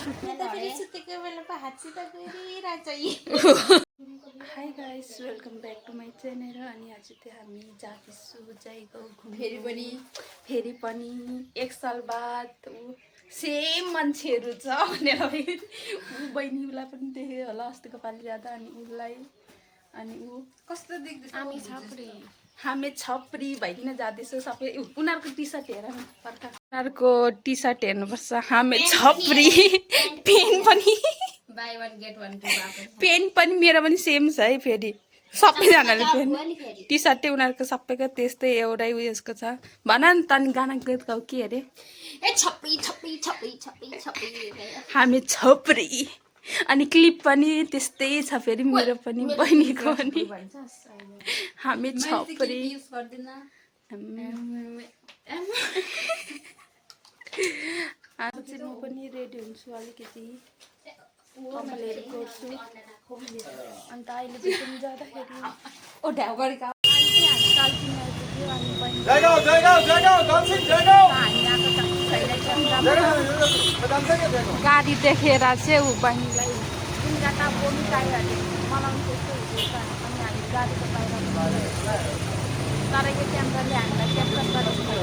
High guys, welcome back to my channel. अनि आज चाहिँ हामी जाँदैछु जयगाउँ घुम्नु। फेरि पनि 1 साल बाद सेम मान्छेहरू छ भनेर बहिनीलाई पनि देख्यो होला अस्तिको पालि जाँदा। अनि उसलाई अनि ऊ कस्तो देख्दैछ हामी छपरी भइकन जाँदैछु। सबै उनीहरूको टी सर्ट हेर उनीहरूको टी सर्ट हेर्नुपर्छ। हामी छपरी पेन पनि मेरो पनि सेम छ है। फेरि सबैजनाले पेन टी सर्ट चाहिँ उनीहरूको सबैको त्यस्तै एउटै उयसको छ। भन नि त नि गाना गीत गाउ के अरे हामी छपरी। अनि क्लिप पनि त्यस्तै छ फेरि मेरो पनि बहिनीको पनि हामी छपरी। आज चाहिँ म पनि रेडी हुन्छु अलिकति कपालहरू गर्छु। अन्त अहिले चाहिँ जाँदाखेरि गाडी देखेर चाहिँ ऊ बहिनीलाई तिनवटा बोमी टाइरहरूले मलाउनु त्यस्तो हुँदैछ। अनि हामी गाडीको बाहिर तर यो क्यामेराले हामीलाई क्याप्चर गरेको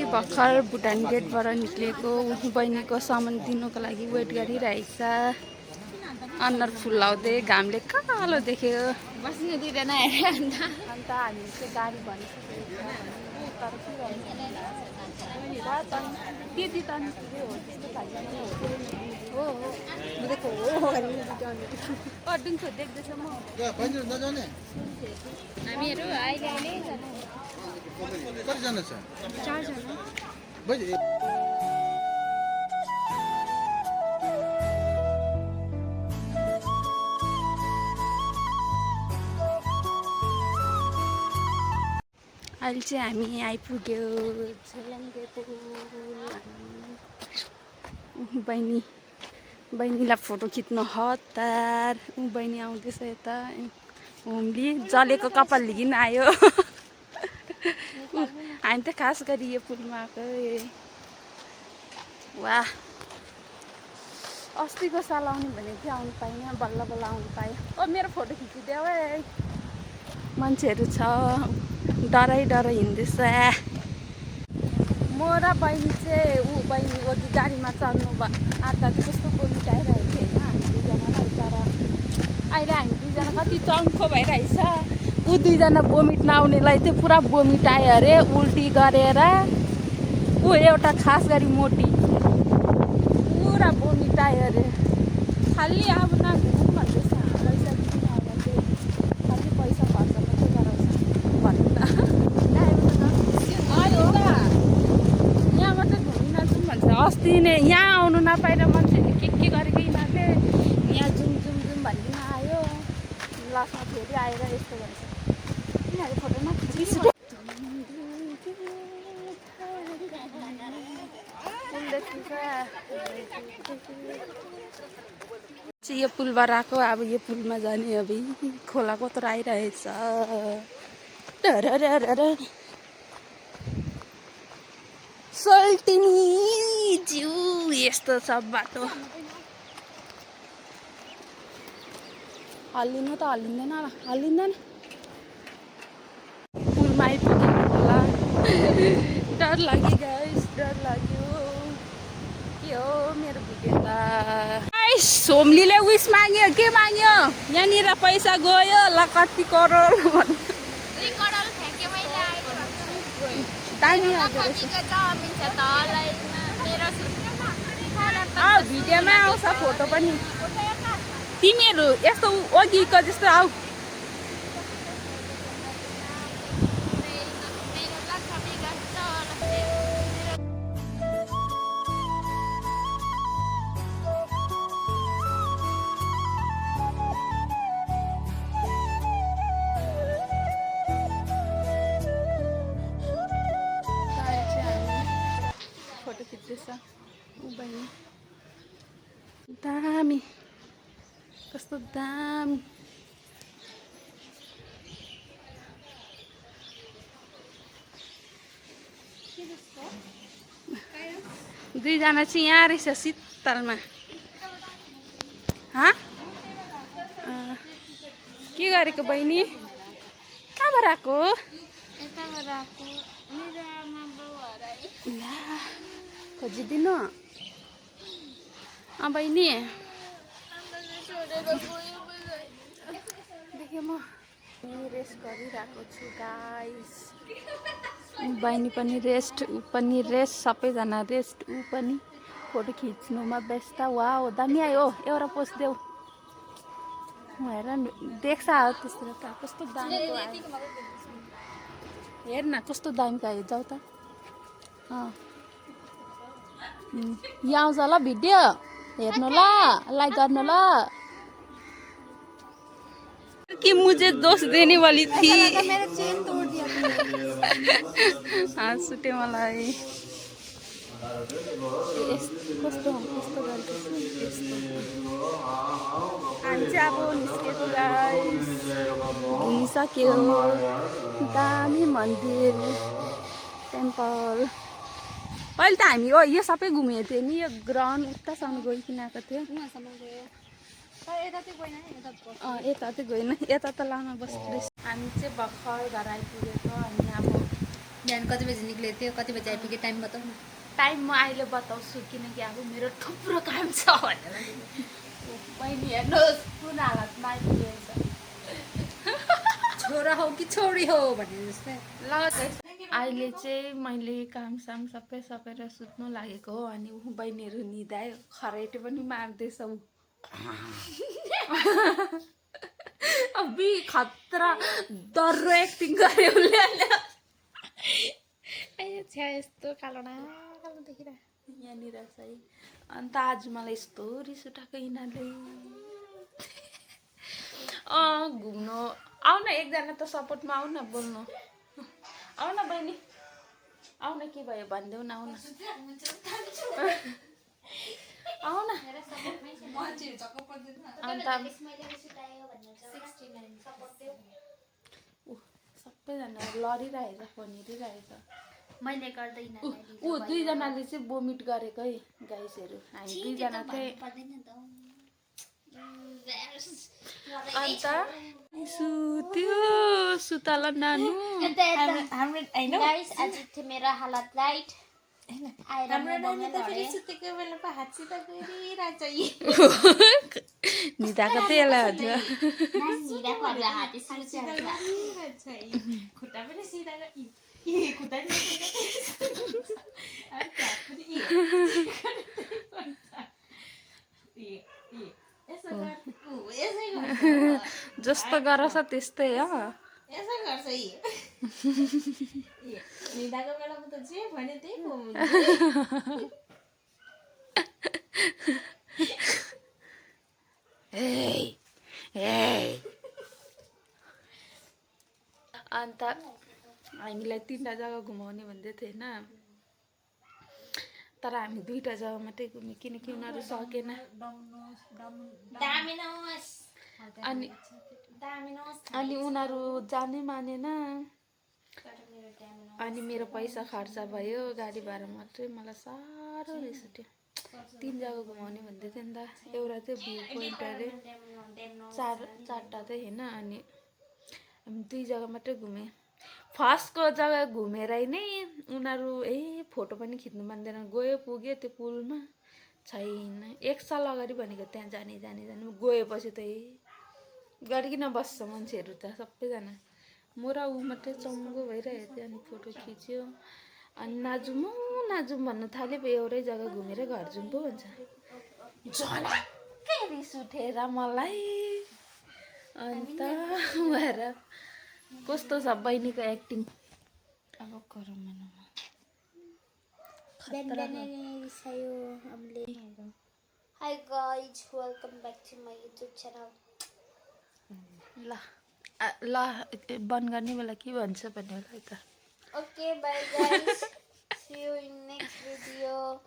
भर्खर भुटान गेटबाट निक्लेको बहिनीको सामान दिनुको लागि वेट गरिरहेछ। अनुहार फुलाउँदै घामले कालो देख्यो बस्नु दिँदैन अरे। अन्त हामी चाहिँ गाडी भनिसकेको छ तर के त्यति त हो त्यस्तो खालको हो अड्डुन्छ देख्दैछ म हामीहरू अहिले कतिजना छ? 4 जना। अहिले चाहिँ हामी आइपुग्यो झेलङ्गे पुल। बहिनीलाई फोटो खिच्नु हतार। बहिनी आउँदैछ यता होमली जलेको कपाल लिगिन आयो। हामी त खास गरी यो पुलमा आएको। वाह अस्तिको साल आउने भनेको थियो आउनु पाइनँ। बल्ल बल्ल आउनु पायो। ओ मेरो फोटो खिचिदेऊ है। मान्छेहरू छ डराइ हिँड्दैछ। म र बहिनी चाहिँ बहिनीको गाडीमा चढ्नु आँट्दा चाहिँ कस्तो बोली आइरहेको थियो होइन हामी दुईजनालाई। तर अहिले हामी दुईजना कति चङ्खो भइरहेछ। ऊ दुईजना बोमिट नआउनेलाई चाहिँ पुरा बोमिट आयो अरे उल्टी गरेर। ऊ एउटा खास गरी मोटी पुरा बोमिट आयो अरे। खालि अब नघुमौँ भन्दैछ। पैसा दिनु अब चाहिँ खालि पैसा खर्च मात्रै गराउँछ भन्नु न। यहाँ मात्रै घुमिनजाउँ भन्छ। अस्ति नै यहाँ आउनु नपाएर मान्छेले के गरेको यिनीहरूले यहाँ जुम भनिकन आयो। लास्टमा फेरि आएर यस्तो भन्छ। फोटो यो पुलबाट आएको। अब यो पुलमा जाने अब खोला कत्रो आइरहेछ। सोल्टिनी जिउ यस्तो छ बाटो। हल्लिनु त हल्लिँदैन। पुलमा आइपुग्यो होला। डर लाग्यो गाइस डर लाग्यो। के हो मेरो भिडियो त सोमलीले विस माग्यो। के माग्यो यहाँनिर पैसा गयो ल कति करोड भिडियोमा आउँछ फोटो पनि। तिमीहरू यस्तो अघिको जस्तो आऊ। दामी कस्तो दामी दुईजना चाहिँ यहाँ रहेछ शीतलमा के गरेको बहिनी कहाँबाट आएको ला खोजिदिनु बहिनी देखेँ म रेस्ट गरिरहेको छु गाइस बहिनी पनि रेस्ट ऊ पनि रेस्ट सबैजना रेस्ट ऊ पनि फोटो खिच्नुमा व्यस्त वा हो दामी आयो एउटा पोस्ट देऊ हेर देख्छ त्यस्तो त कस्तो दामीको आयो हेर न कस्तो दामीको आयो जाऊ त यहाँ आउँछ ल भिडियो हेर्नु ल लाइक गर्नु ल कि मुझे दोष देने वाली थी मेरा चेन तोड़ दिया हाँ सुटे मलाई कस्तो कस्तो गरेको हामी चाहिँ अब निस्केको गाइस घुमिसक्यो दामी मन्दिर टेम्पल पहिले त हामी यो सबै घुमेको थियो नि यो ग्राउन्ड उतासम्म गइकन आएको थियो यता चाहिँ गएन यता त लामा बस्दै हामी चाहिँ भर्खर घर आइपुगेको अनि अब बिहान कति बजी निक्लेको थियो कति बजी आइपुग्यो टाइम बताऊ न टाइम म अहिले बताउँछु किनकि अब मेरो थुप्रो काम छ भनेर बहिनी हेर्नुहोस् कुन हालतमा आइपुगेको छ छोरा हो कि छोरी हो भने जस्तै ल अहिले चाहिँ मैले कामसाम सबै सकेर सुत्नु लागेको हो अनि ऊ बहिनीहरू निधायो खरेटे पनि मार्दैछ ऊ अबि खतरा डर्रो एक्टिङ गर्यो उसले छ्या यस्तो कालो न कालो देखिरा यहाँनिर चाहिँ अन्त आज मलाई यस्तो रिस उठाएको यिनीहरूले घुम्नु आऊ न एकजना त सपोर्टमा आऊ न बोल्नु आऊ न बहिनी आऊ न के भयो भनिदेऊ न आऊ न आऊ न अन्त सबैजना लडिरहेछ फोन हेरिरहेछ मैले गर्दैन ऊ दुईजनाले चाहिँ बोमिट गरेको है गाइसहरू हामी दुईजना चाहिँ अन्त सुत्यो सुतल नानु हाम्रो हैन गाइस आज थियो मेरो हालत राइट आएर हाम्रो नानी त फेरि सुतेको बेलामा हात सिधा गरिरहेछ निदाको त यसलाई हजुर सिधा गरेर हात सिधा गरिरहेछ खुट्टा पनि सिधा खुट्टा पनि जस्तो गरछ त्यस्तै हो यसो गर्छ निदाको बेलामा त जे भन्यो त्यही अन्त हामीलाई 3टा जग्गा घुमाउने भन्दै थियो होइन तर हामी 2टा जग्गा मात्रै घुम्यौँ किनकि उनीहरू सकेन अनि उनीहरू जानै मानेन अनि मेरो पैसा खर्च भयो गाडी भाडा मात्रै मलाई साह्रो रिस उठ्यो 3 जग्गा घुमाउने भन्दै थियो नि त एउटा चाहिँ भ्यू पोइन्ट अरे चारवटा चाहिँ होइन अनि हामी 2 जग्गा मात्रै घुमेँ फर्स्टको जग्गा घुमेर नै उनीहरू फोटो पनि खिच्नु मान्दैन गयो पुग्यो त्यो पुलमा छैन 1 साल अगाडि भनेको त्यहाँ जाने गएपछि त गरिकन बस्छ मान्छेहरू त सबैजना म र ऊ मात्रै चङ्गो भइरहेको थियो अनि फोटो खिच्यो अनि नाजुम भन्न थाल्यो एउटै जग्गा घुमेर घर जाउँ पो भन्छ झलक्कै रिस उठेर मलाई अन्त भएर कस्तो छ बहिनीको एक्टिङ अब गरौँ Hi guys, welcome back to my YouTube channel. ल बन्द गर्ने बेला के भन्छ भनेर त Okay, bye guys. See you in next video.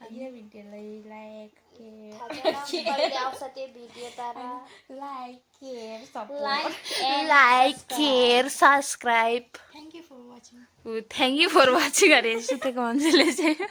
यो भिडियोलाई लाइक कहिले आउँछ त्यो भिडियो तर like care subscribe thank you for watching thank you for watching अरे सुतेको मान्छेले चाहिँ